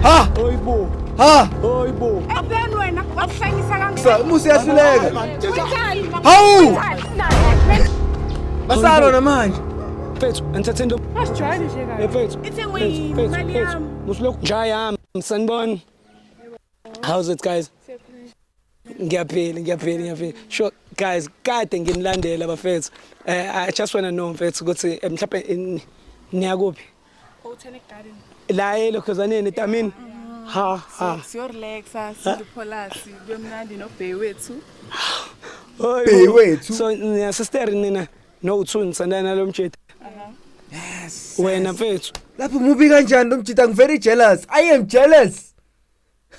Ha! Hayibo. Ha! Hayibo. Ebeni wena wakuhlanyisa kangaka. Sa umusi uyahluleka. Wenzani? Hawu! Wenzani? Basalwa namanje. Mfethu, angithathe into. Asijwayele nje kabi. Eh mfethu. Ithengwe Mfethu, yini mfethu, imali mfethu. yami? Musulokhu nja yami, sanibona. How's it, guys? Ngiyaphila, ngiyaphila, ngiyaphila. Sure guys, kade nginilandela bafethu. I just want to know, mfethu, ukuthi mhlawumbe niyakuphi? Botanic Garden. La elokhuzaneni etamini. Ha ha. Siyorelaxa, sidle pholasi, kube mnandi nobheyi wethu. Hayibo. Bhe wethu. So niya sister nina no two nithandana nalo mjita. Yes. Wena mfethu. Lapho mubi kanjani lo mjita? I'm very jealous. I am jealous.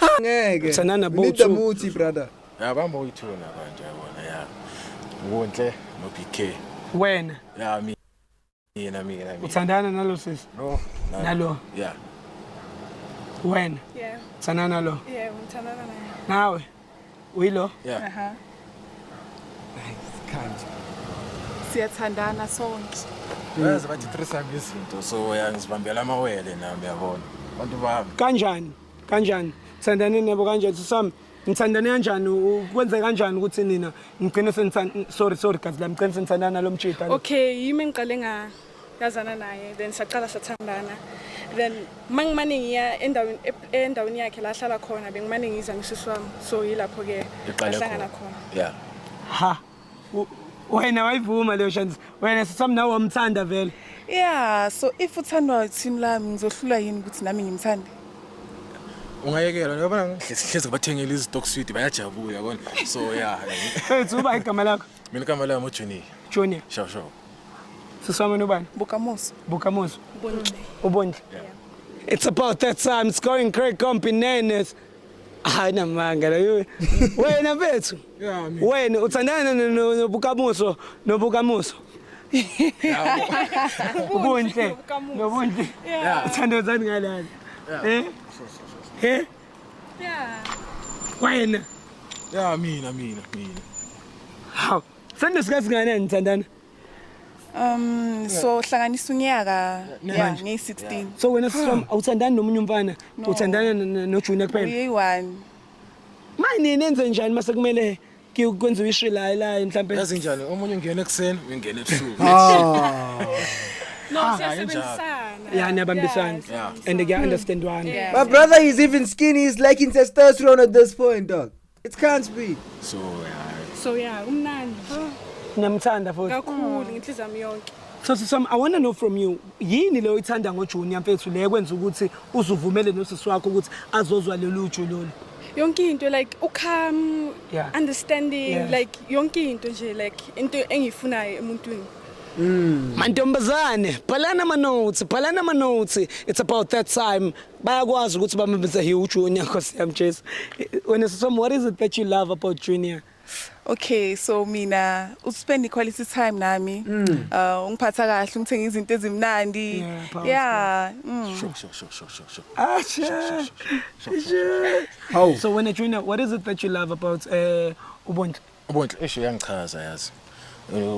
Ha, ngeke. Uthandana We need the bo-two. muthi, brother. Ya, bamba uyithuna kanje, yabona, ya. Wonhle no BK. Wena Ya, mina mina mina. Uthandana nalo sisi. No. Nalo. Ya. Wena Yeah. uthandana nalo. Yeah, ngithandana naye. Nawe uyilo. Ya. Aha. Kanje. Siyathandana sonke. Yazi bathi threesome izinto, so ya, ngizibambela amawele nami, yabona. Abantu bami. Kanjani? Kanjani? Thandane nabo kanjani sisami? Nithandane kanjani? Kwenze kanjani ukuthi nina ngigcine senithanda, sorry, sorry guys, la ngigcine senithandana nalo mjita lo? Okay, yimi engiqale nga yazana naye, then saqala sathandana. Then mangimane ngiya endaweni yakhe la ahlala khona, bengimane ngiza nosisi wami. So yilapho ke Iqale sahlangana khona. khona. Ya. Ha. Wena wayivuma leyo chance. Wena sisami nawe wamthanda vele. Yeah, so if uthandwa team lami, ngizohlula yini ukuthi nami ngimthande? Ungayekela yabona, hlezi bathengela izi-stock sweet, bayajabula, yabona. So ya. Mfethu, uba igama lakho? Mina igama lami uJunior. Junior. Sure. Sisami ubani? Bokamoso. Bukamuso. Bontle. Ubontle. It's about that time. It's going great compinene. Hayi, namanga la. Wena mfethu. Yeah, mina. Wena uthandana noBukamuso, noBukamuso. Ubontle. Nobontle. Yeah. Uthandozani ngalana? Eh? Eh? Yeah. Wena. Ya, mina mina mina. Hawu. Senesikhathi singanani nithandana? So hlanganisa unyaka, yeah, ngiyi-16. So wena siswami awuthandani nomunye umfana, No. uthandana noJunior kuphela. Uyi-one. Manje nini nenze njani mase kumele kwenziwe ishilayi la mhlambe? Yazi njani, omunye ungena ekuseni, uyingena ebusuku. Ah. No, siyasebenzisana. Ya, niyabambisana. Yeah. And kuya understandwana. Yeah. My brother is even skinny. He's lacking testosterone at this point, dog. It can't be. So ya. So yeah, kumnandi Ngiyamthanda futhi. kakhulu ngenhliziyo yami yonke. So siswami, I want to know from you, yini leyo ithanda ngoJunior mfethu le kwenza ukuthi uzuvumele nosisi wakho ukuthi azozwa lolu ju lolu? Yonke into, like ucalm, understanding, like yonke into nje, like into engiyifunayo emuntwini. Mantombazane, bhalana ama-notes, bhalana ama-notes. It's about that time. Bayakwazi ukuthi bamemeze hi uJunior, Nkosi yami Jesu. Wena siswami, what is it that you love about Junior? Okay, so mina uspend quality time nami. Ungiphatha kahle, ungithenga izinto ezimnandi. Yeah, powerful. Yeah. Sure. Ah, sure. How? So wena Junior, what is it that you love about Ubontle? Ubonhle, esho, uyangichaza yazi.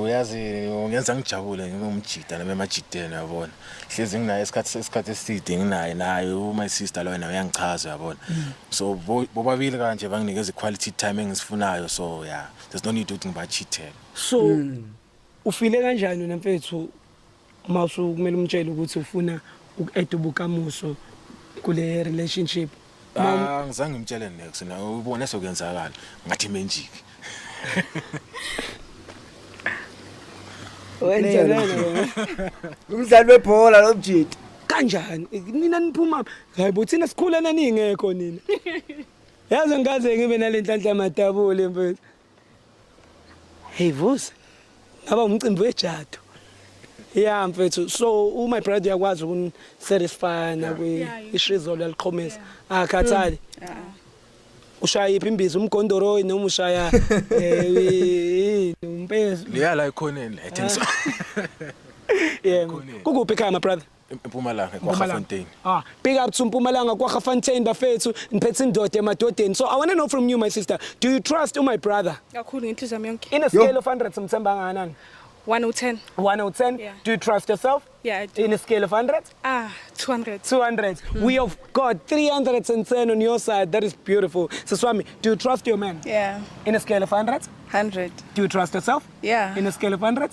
Uyazi ungenza ngijabule ngibe umjida nami emajideni, yabona. Hlezi nginaye isikhathi eside, nginaye naye my sister lo, yena uyangichaza, yabona. So bobabili kanje banginikeza quality time engisifunayo, so yeah, there's no need ukuthi ngibachithele. So ufile kanjani wena mfethu uma usukumele umtshele ukuthi ufuna uku-add ubukamuso kule relationship? Ah, ngizange ngimtshele next na, ubone sokuyenzakala ngathi magic. Wenzani wena? Umdlali webhola lo mjita. Kanjani? Nina niphuma, hayibo, thina sikhula naningekho nina. Yazi ngikaze ngibe nale nhlanhla madabule mfethu. Hey Vusi, ngaba umcimbi wejado. Yeah mfethu, so my brother uyakwazi ukunisatisfy nakwi ishizolo yaliqhomisa. Akhathali. Ushaya iphi imbiza, umgondoroyi noma ushaya yini, umpezo? Leya la ekhoneni la ethengiswa. Yeah. Ekhoneni. Kukuphi ekhaya, my brother? Empumalanga, eKwaggafontein. Ah, big up to Mpumalanga, Kwaggafontein bafethu, niphethe indoda emadodeni. So I want to know from you, my sister, do you trust my brother? Kakhulu ngenhliziyo yami yonke. In a scale of 100, simthemba kangakanani? 1 10. 1 out 10. Yeah. Do you trust yourself? Yeah, I do. In a scale of 100? Ah, 200. 200. We have got 310 on your side. That is beautiful. Siswami, do you trust your man? Yeah. In a scale of 100? 100. Do you trust yourself? Yeah. In a scale of 100?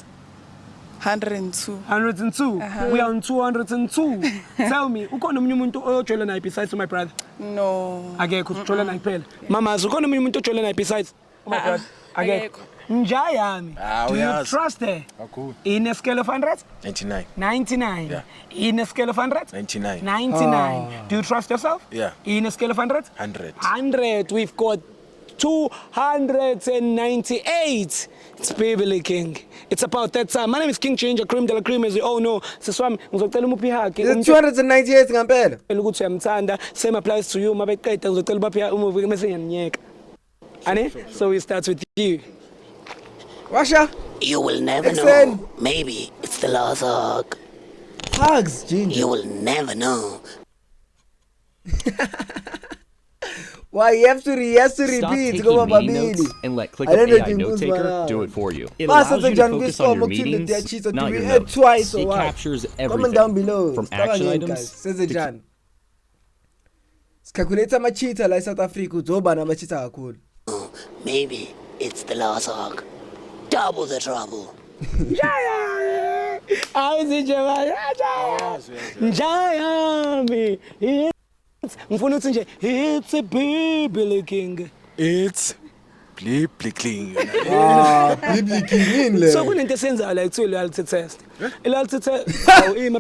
102. 102. We are on 202. Tell me, ukhona omunye umuntu oyojola naye besides my brother? No. Akekho, ujola naye kuphela. Mamazi, ukhona omunye umuntu ojola naye besides my Ah, brother? Akekho. akekho. Nja yami. Ah, Do you uyazi. trust her? Kakhulu. In a scale of 100? 99. 99. Yeah. In a scale of 100? 99. 99. Do you trust yourself? Yeah. In a scale of 100? 100. 100. We've got 298. It's Baby King. It's about that time. My name is King Ginger Cream de la Cream, as you all know. Siswami, ngizocela umuphi hug. Is it 298 ngempela? Umtshele ukuthi uyamthanda. Same applies to you. Mabeqeda ngizocela ubaphi umuvi bese ngiyamnyeka. Ane? So we start with you. Washa. You will never Excel. know. Maybe it's the last hug. Hugs, Ginger. You will never know. Why you have to re, he has to Stop repeat taking ngoba meeting babili. notes and let I ClickUp don't know AI if Note Taker Nkuzimana. do it for you. It Basa allows you to njani focus on kwisikomo your kuthiwa meetings, ndiyachitha? Do not we your add notes. twice or It what? captures Comment everything down below. from Sicabangeni, action guys. items Senze to njani? Sicalculate ama-cheater la eSouth Africa uzobani ama-cheater kakhulu. Maybe it's the last hug. Double the trouble. Awuzinje manje. Njayami. Ngifuna ukuthi nje it's a baby king. It's biblically. Ah, biblical yini le? So kunento esiyenzayo la kuthiwa i-loyalty test. I-loyalty test awu ima.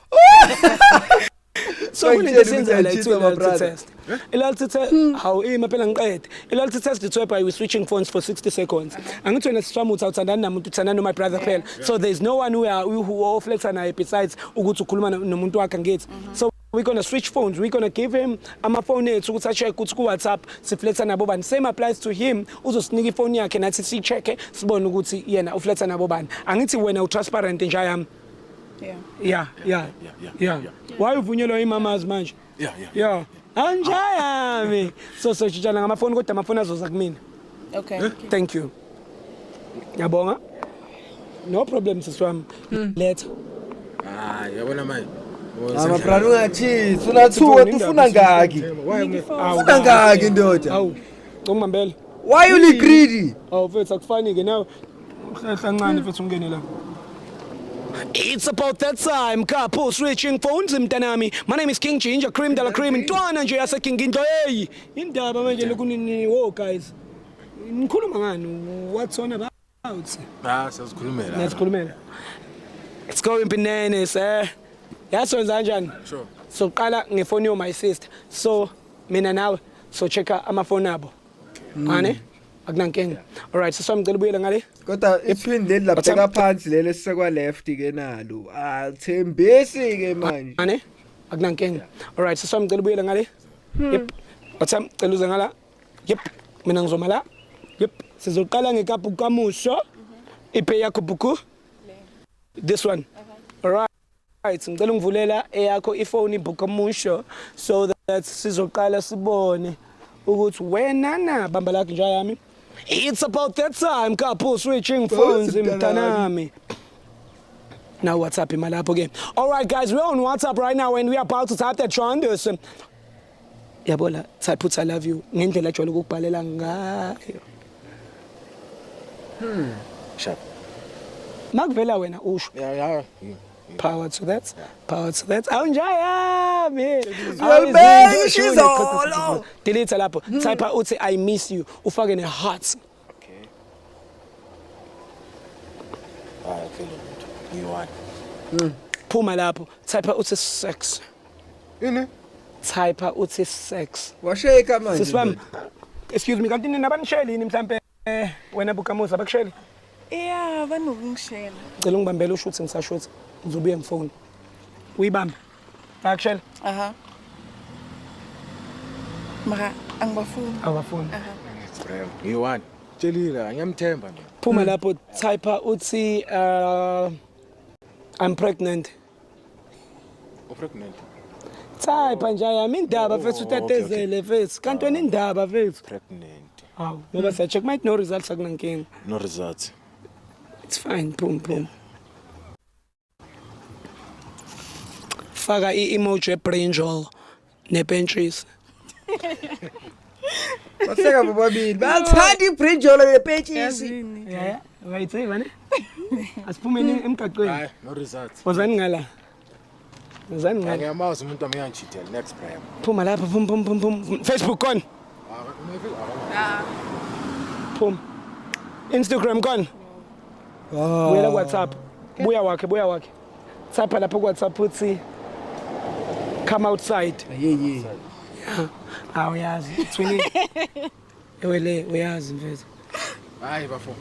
So kunento esiyenzayo la kuthiwa i-loyalty test. I-loyalty test hawu ima phela ngiqede. I-loyalty test it's whereby we switching phones for 60 seconds. Angithi wena siswami uthi awuthandani namuntu, uthandana no my brother kuphela. So there's no one who are who oflexa naye besides ukuthi ukhuluma nomuntu wakhe, angithi. So we're gonna switch phones. We're gonna give him amafoni ethu ukuthi a-check ukuthi ku-WhatsApp sifletha nabo bani. Same applies to him. Uzosinika ifoni yakhe nathi siyi-check-e sibone ukuthi yena ufletha nabo bani. Angithi wena u-transparent nje yami. Yeah. Yeah. Yeah. Yeah. Why uvunyelwa imamazi manje? Yeah. Yeah. Anjayami. So soshintshana ngamafoni kodwa amafoni azoza kumina. Okay. Thank you. Ngiyabonga. No problem, sisi wami. Letha. Ah, yabona manje. Ah, my brother ungacheat. Una two ufuna ngaki? Ufuna ngaki ndoda? Awu. Ungibambele. Why you li greedy? Awu mfethu, akufani ke nawe. Uhlehla kancane mfethu, ungene la. It's about that time. Couple switching phones, mntanami. My name is King Ginger Cream de la Cream. Ntwana nje yase King into hey. Indaba manje lokunini wo guys. Nikhuluma ngani? What's on about? Ah, siyazikhulumela. Ngiyazikhulumela. It's going bananas, eh. Yasenza kanjani? Sure. Soqala ngefoni yo my sister. So mina nawe so checka amafoni abo. Ane? Akunankinga. Alright, so ngicela ubuyele ngale. Kodwa i-twin leli labheka phansi leli esisekwa left ke nalo. Alithembisi ke manje. Ane? Akunankinga. Alright, so ngicela ubuyele ngale. Yep. Watham, cela uze ngala. Yep. Mina ngizoma la. Yep. Sizoqala ngekapu kamusho. Ipe yakho buku. This one. Alright. Ngicela ungivulela eyakho ifoni ibukamusho so that sizoqala sibone ukuthi wena na bamba lakho nje yami. It's about that time, couple switching phones, mntanami. Now WhatsApp imalapho ke. All right guys, we're on WhatsApp right now and we are about to type that trondus. Yabo la, type uthi "I love you" ngendlela ajwayele ukukubhalela ngayo. Sharp. Makuvela wena usho. Yeah. Power to that. Power to that. Awunjayami. Zwelibhekishizolo. Delete lapho. Type uthi "I miss you." Ufake ne heart. Okay. Ah, vele muntu. Ngiyi-one. Phuma lapho. Type uthi "sex". Ini? Type uthi "sex". Washeka manje. Sisi wami. Excuse me, kanti nina banisheli yini mhlambe, wena bukamusa bakusheli? Yeah, banokungishela. Cela ungibambele ushuthi ngisashuthi. Ngizobuye ngifone. Uyibambe. Bakushela? Aha. Mara angibafuni. Awafuni. Ngiyi-one. Tshelile, ngiyamthemba mina. Phuma lapho, type uthi "I'm pregnant". U-pregnant. Type nje yami indaba Oh, mfethu okay, okay. utatezele mfethu. Kanti wena indaba mfethu. Pregnant. Hawu, ngoba siya check might no results, akunankinga. No results. It's fine, boom boom. Faka i-emoji ye-brinjal nepentshisi. Bahleka bobabili. Bayathanda ibrinjolo lepentshisi. Yazini. Yeah, uyayithiba ne? Asiphumeni emgaqweni. Hayi, no results. Wozani ngala. Wozani ngala. Ngiyamazi umuntu wami uyangichithela next prime. Phuma lapha, phum phum phum phum. Facebook kon. Phum. Instagram kon. Buyela ku WhatsApp. Buya wakhe, buya wakhe. Type lapho ku WhatsApp uthi come outside. Ye ye. Awuyazi, twinning. Ewele uyazi mfethu. Hayi bafo.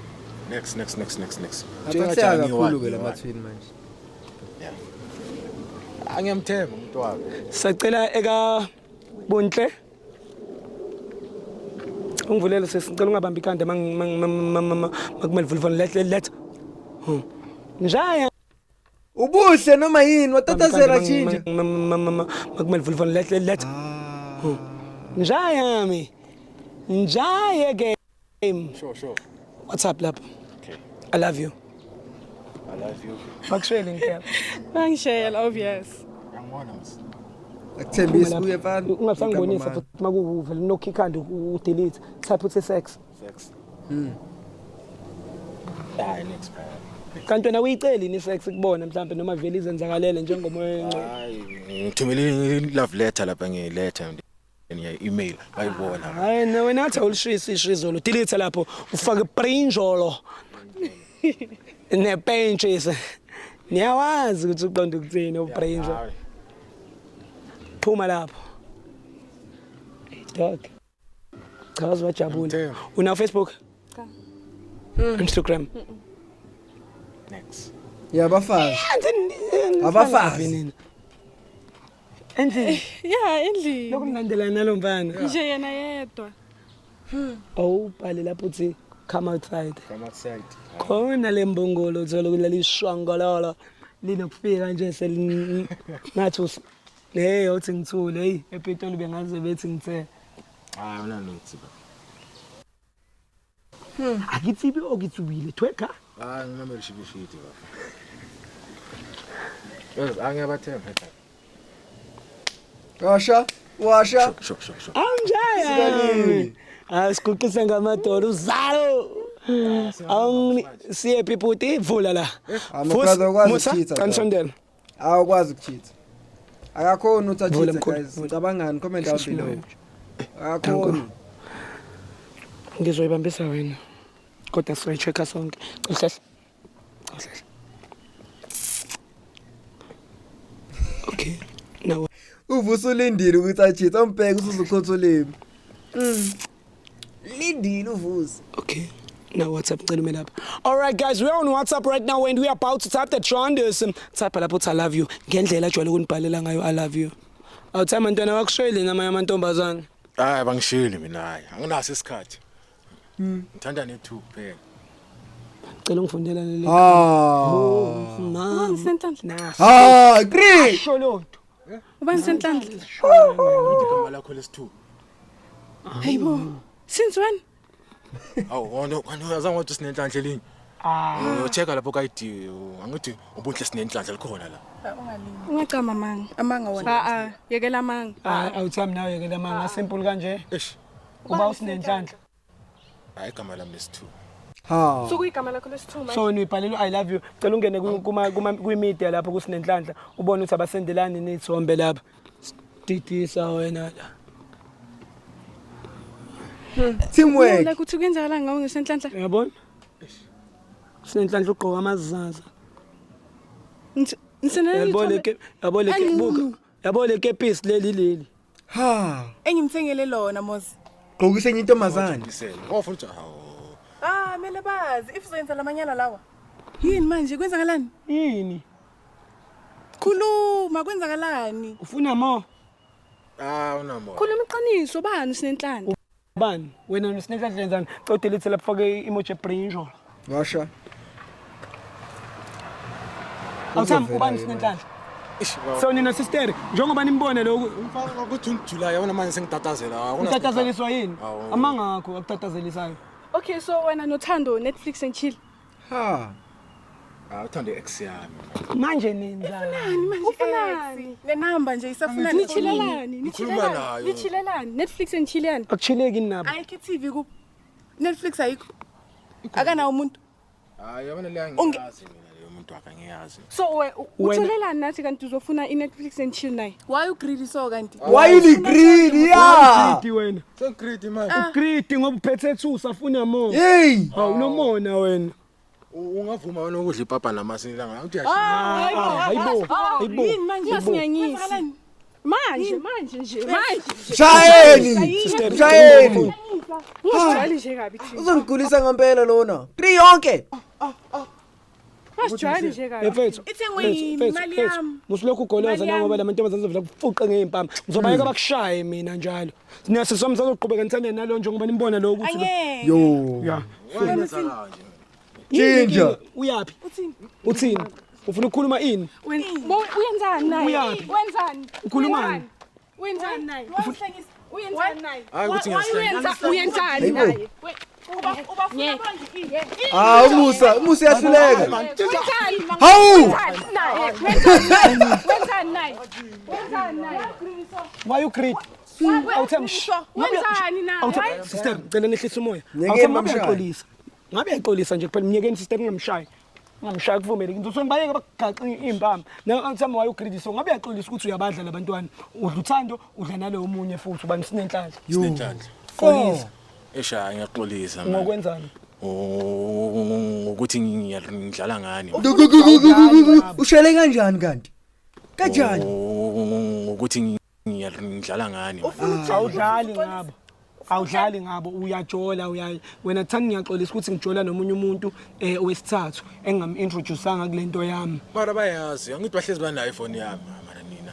Next next next next next. Abahleka kakhulu ke lama twin manje. Angiyamthemba umuntu wakhe. Sacela eka Bontle. Ungivulele sisi, ngicela ungabambi ikhanda makumele vule phone let let let. Njaya. Ubuhle noma yini watatazela chinja. Makumele vule phone let let let. Njaya mi. Njaya game. Sure sure. What's up lapho? Okay. I love you. I love you. Bakushele ngeke. Bangishela obvious. Angibona msi. Akuthembisi kuye mfana. Ungasangibonisa futhi makuvele nokho ikhanda udelete. Type uthi sex. Sex. Hayi next prime. Kanti wena uyiceli ni sex kubona mhlambe noma vele izenzakalele njengomoya oyingcwele. Hayi ngithumele love letter lapha ngiyiletha ngiya email bayibona. Hayi na wena athi awulishisi ishizolo delete lapho ufake brinjolo nepentshisi. Niyawazi ukuthi uqonda ukuthini ubrinjolo. Hayi. Phuma lapho. Hey dog. Cha wajabula. Ngithemba. Una Facebook? Cha. Instagram. Next. Yabafazi. Abafazi. Nina. Endlini Yeah, endlini. lokhu mlandelana nalo mfana. Nje yena yedwa. Awubhale lapho uthi come outside. Come outside. Khona le mbongolo uthola ukuthi leli shwangololo linokufika nje selingathi hey uthi ngithule hey ePitoli bengaze bethi ngithe Hayi wena nothi ba. akitsibe okitsubile tweka Hayi ngimamela shibishidi ba. Yes, angiyabathemba. Washa, washa. Sure sure sure. anjaya Sikalini. asiguqise ngamadolo uzalo awungini siyephi bhuti vula la Ah, my brother, ukwazi Musa ukuchitha, bro. kanisondela Awukwazi ukucheat. Akakhoni ukuthi Vula, acheat mkhulu, guys. vula. Cabangani comment down below. Akakhoni. Ngizoyibambisa wena kodwa sizoyi-check-a sonke. Uhlehla uhlehla. Okay, now Uvusa ulindile ukuthi acheat. Awumbheke usuzukhotha ulimi. Lindile uvusa. Okay. Now WhatsApp ngicela ume lapha. All right guys, we are on WhatsApp right now and we are about to type the trenders. Type lapho uthi I love you ngendlela ajwayele ukunibhalela ngayo I love you. Awuthama ntwana wakushayile namanye amantombazane. Hayi bangishili mina hayi. Anginaso isikhathi. Ngithanda ne2 kuphela. Cela ungifundela leli. Ah. Mama. Ubani Senhlanhla? Naso. Ah, agree. Sho lonto. Ubani Senhlanhla? Igama lakho lesi2. Hayibo. Since when? Awu wona wona azange wathi sinenhlanhla elinye. Ah. Uchecka lapho ka ID angithi ubunhle sinenhlanhla likhona la. Ungalingi. Ungacama manga. Amanga wona. Ah ah, yekela manga. Hayi awuthami nawe ke lamanga simple kanje. Eish. Uba usinenhlanhla. Hayi igama lami lesi2. Ha. Sokuyigama lakho lesithu manje. So wena uyibhalela I love you. Cela ungene kuma kuma kwi media lapho kusinenhlanhla ubone ukuthi abasendelani nezithombe lapha. Didisa wena la. Teamwork. Like uthi kwenzakalani ngawe ngesenhlanhla? Uyabona? Sinenhlanhla ugqoka amazaza. Ngisenele Yabo le ke yabo le ke buka. Yabo le kepisi leli leli. Ha. Engimthengele lona Mozi. Gqokisa enye intombazane. Isele. Wafuna ukuthi hawu. Ah, mele bazi if uzoyenza lamanyala lawa. Yini manje kwenzakalani? Yini? Khuluma kwenzakalani? Ufuna mo? Ah unamo. Khuluma iqiniso bani sinenhlanhla? Bani? Wena usinenhlanhla yenzani? Cela udelete lapho fake emoji brinjol. Washa. Awuthami ubani sinenhlanhla? So nina sister njengoba nimbone lokhu Umfana ukuthi uJuly yabona manje sengitatazela. utatazeliswa yini? Awu. Amangakho akutatazelisayo. Okay, so wena noThando Netflix and chill. Ha. Ah, uthanda i-ex yami. Manje nenzani? Ufunani? Le number nje isafuna. Nichilelani? Ngikhuluma Nichilelani? nayo. Nichilelani? Netflix and chillani? Akuchileki nabo. Ayikho i-TV ku Netflix, ayikho. Akanawo umuntu. Hayi, yabona le, angiyazi mina leyo muntu wakhe, angiyazi. So uchilelani nathi kanti uzofuna i-Netflix and chill naye? Why u-greedy so kanti? Why you greedy? Yeah. Greedy wena. Sengigreedy manje. Greedy ngoba uphethe two, safuna more. Hey. Hawu, unomona wena. Ungavuma wena ukudla ipapa namasi ilanga uthi uyashiya? Hayibo, hayibo. Yini manje? Ungasinyanyisi. Manje, manje nje, manje nje. Shayeni. Sister, Shayeni. Ungasijwayeli nje kabi thina. Uzongigulisa ngempela lona. 3 yonke. Ungasijwayeli nje kabi. Mfethu. Ithengwe yini? Imali yami. Musulokhu ugoloza Imali yami. nangoba la mantombazane azovela kufuqe ngey'mpama. Ngizobayeka bakushaye mina njalo. Niyasisi wami, sazoqhubeka nithande nalo njengoba nimbona lo ukuthi Angeke. Yo. Ya. Wenza kanje. Ginger. Uyaphi? Uthini? Ufuna ukukhuluma ini? Uyenzani naye? Uyaphi? Wenzani? Ukhulumani? Wenzani naye? Uyenzani naye? Hayi ukuthi ngiyahlanya. Uyenzani Hayibo. naye? Ubafuna manje ini? Ah, umusa, umusa uyahluleka. Wenzani? Hawu! Wenzani naye? Wenzani naye? Wenzani naye? Wenzani naye? Why you greedy? Awuthembi. Wenzani naye? Awuthembi. Sister, ngicela nehlise umoya. Myekeni Awuthembi, ngabe bamshaye. uyaxolisa. Ngabe uyaxolisa nje kuphela, myekeni sister, ngingamshayi. Ngingamshayi, kuvumelekile. Ngizosuke ngibayeke bakugaxe iy'mpama. Nawe awuthembi, why you greedy? So ngabe uyaxolisa ukuthi uyabadla labantwana. Udla uthando, udla nalowo omunye futhi ubani sinenhlanhla. Sinenhlanhla. Xolisa. Esha, ngiyaxolisa man. Ngokwenzani? Ngokuthi ngidlala ngani. Ushele kanjani kanti? Kanjani? Ngokuthi ngidlala ngani. Awudlali ngabo. Awudlali ngabo, uyajola, uya wena thani ngiyaxolisa ukuthi ngijola nomunye umuntu wesithathu engingam-introduce-anga kule nto yami. Mara bayazi, angithi bahlezi banayo ifoni yami mara nina.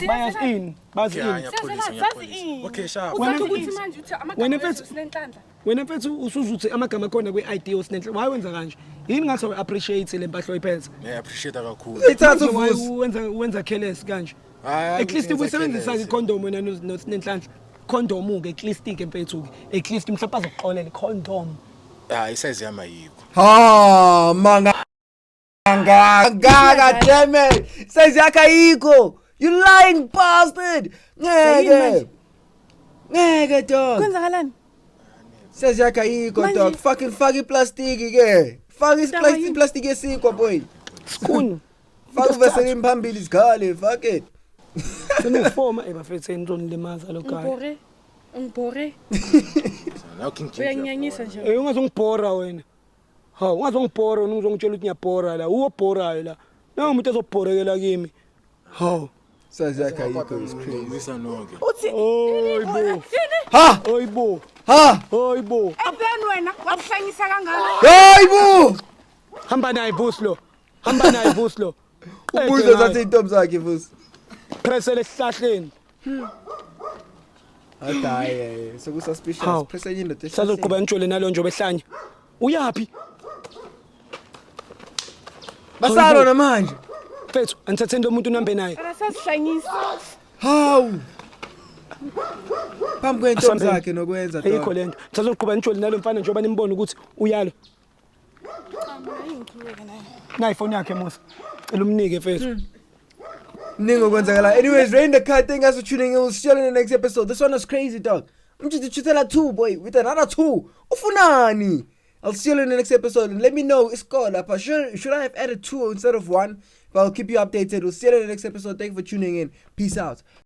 Bayazi ini? Bazi Okay, ini? ngiyaxolisa, ngiyaxolisa. Okay, sharp. Wena- Ukuthi manje uthi amagama Wena wethu mfethu- sinenhlanhla. Wena mfethu, usuzuthi amagama akhona kwi-ID osinenhle. Why wenza kanje? Yini ngathi awu-appreciate le mpahla oyiphethe? Ngiya-appreciate kakhulu. Ithatha Manje why uvusi. wenza careless kanje? Hayi, At least ukuthi ngenza ubuyisebenzisa careless. i-condom wena nosinenhlanhla. Condom-ke, at least-ke mfethu-ke, at least mhlawumbe azokuxolela i-condom. Hayi, isize yami ayikho. Ha, manga ngaka, damn it. Size yakhe ayikho. You lying bastard. Ngeke. Ngeke dog. Kwenzakalani? Size yakhe ayikho Manje- dog. Fucking faka iplastic ke. Faka iplastic, iplastic yesinkwa boy. Skuni. Faka uvaseline phambili isikhale, fuck it. Senufoma ebafethu, enizonilimaza lo guy. Ngibhore. Ngibhore. Now King James. Uyanginyanyisa nje. Ungazongibhora wena. Hawu, ungazongibhora wena, ungizongitshela ukuthi ngiyabhora la. Uwobhorayo la. Nangu umuntu ezobhorekela kimi. Hawu. Size yakhe ayikho is crazy. Ngizisa nonke. Uthi Oyibo. Ha! Oyibo. Ha! Oyibo. And then wena wakuhlanyisa kangaka. Hayibo! Hamba naye Vusi lo. Hamba naye Vusi lo. Ubuzo thathe intombi zakhe futhi. Pressele esihlahleni. Hayi, sekususpicious. Hawu. Press enye indoda. Sazoqhubeka nijole nalo nje obehlanya. Uyaphi? Basalo namanje. Mfethu, anithatheni lo muntu nambe naye. Akasasihlanyisi. Hawu. Phambi kwentombi Asambeni. zakhe nokwenza Ayikho dog. lento. Sazoqhubeka nijole nalo mfana njengoba nimbona ukuthi uyalo. Nayi ifoni yakhe Musa. Cela umnike mfethu. Ningo okwenzakala. Anyways, Rain the cut. Thank you guys for tuning in. We'll see you in the next episode. This one was crazy, dog. I'm just two boy with another two. Ufunani. I'll see you in the next episode and let me know iScore lapha. Should I have added two instead of one? But I'll keep you updated. We'll see you in the next episode. Thank you for tuning in. Peace out.